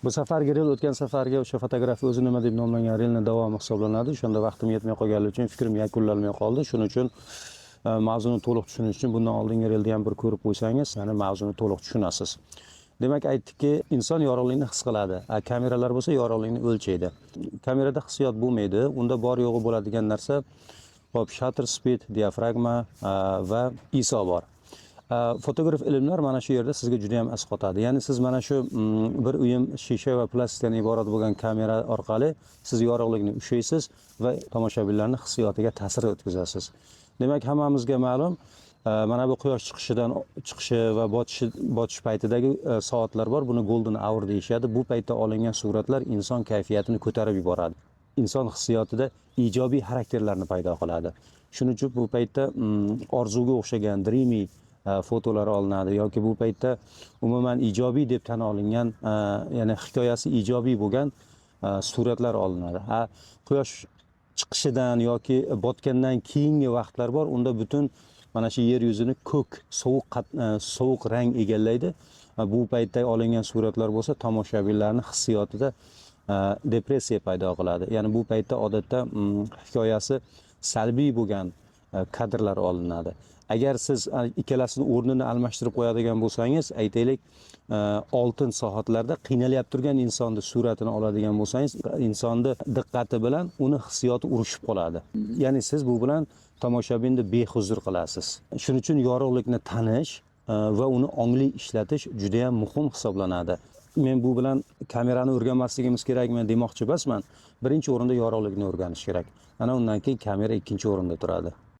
Bu safargi reel o'tgan safargi o'sha "Fotografiya o'zi nima" deb nomlangan reelni davomi hisoblanadi. O'shanda vaqtim yetmay qolganligi uchun fikrim yakunlanmay qoldi. Shuning uchun mavzuni to'liq tushunish uchun bundan oldingi reelni ham bir ko'rib qo'ysangiz, ya'ni mavzuni to'liq tushunasiz. Demak, aytdikki, inson yorug'likni his qiladi, a kameralar bo'lsa yorug'likni o'lchaydi. Kamerada hissiyot bo'lmaydi. Unda bor yo'g'i bo'ladigan narsa, hop, shutter speed, diafragma va ISO bor. Fotograf ilmlar mana shu yerda sizga juda ham asqotadi. Ya'ni siz mana shu bir uyum shisha va plastikdan iborat bo'lgan kamera orqali siz yorug'likni ushlaysiz va tomoshabinlarni hissiyotiga ta'sir o'tkazasiz. Demak, hammamizga ma'lum, mana bu quyosh chiqishi va botish paytidagi soatlar bor. Buni golden hour deyishadi. Bu paytda olingan suratlar inson kayfiyatini ko'tarib yuboradi. Inson hissiyotida ijobiy xarakterlarni paydo qiladi. Shuning uchun bu paytda orzuga o'xshagan dreamy fotolar olinadi yoki bu paytda umuman ijobiy deb tan olingan, ya'ni hikoyasi ijobiy bo'lgan suratlar olinadi. Ha, quyosh chiqishidan yoki botgandan keyingi vaqtlar bor. Unda butun mana shu yer yuzini ko'k, sovuq rang egallaydi. Va bu paytda olingan suratlar bo'lsa tomoshabinlarni hissiyotida depressiya paydo qiladi. Ya'ni bu paytda odatda hikoyasi salbiy bo'lgan kadrlar olinadi. Agar siz ikkalasini o'rnini almashtirib qo'yadigan bo'lsangiz, aytaylik, oltin soatlarda qiynalyapti turgan insonni suratini oladigan bo'lsangiz, insonni diqqati bilan uni hissiyoti urushib qoladi. Ya'ni siz bu bilan tomoshabinni behuzur qilasiz. Shuning uchun yorug'likni tanish va uni ongli ishlatish juda ham muhim hisoblanadi. Men bu bilan kamerani o'rganmasligimiz kerakmi demoqchi emasman. Birinchi o'rinda yorug'likni o'rganish kerak. Ana undan keyin kamera ikkinchi o'rinda turadi.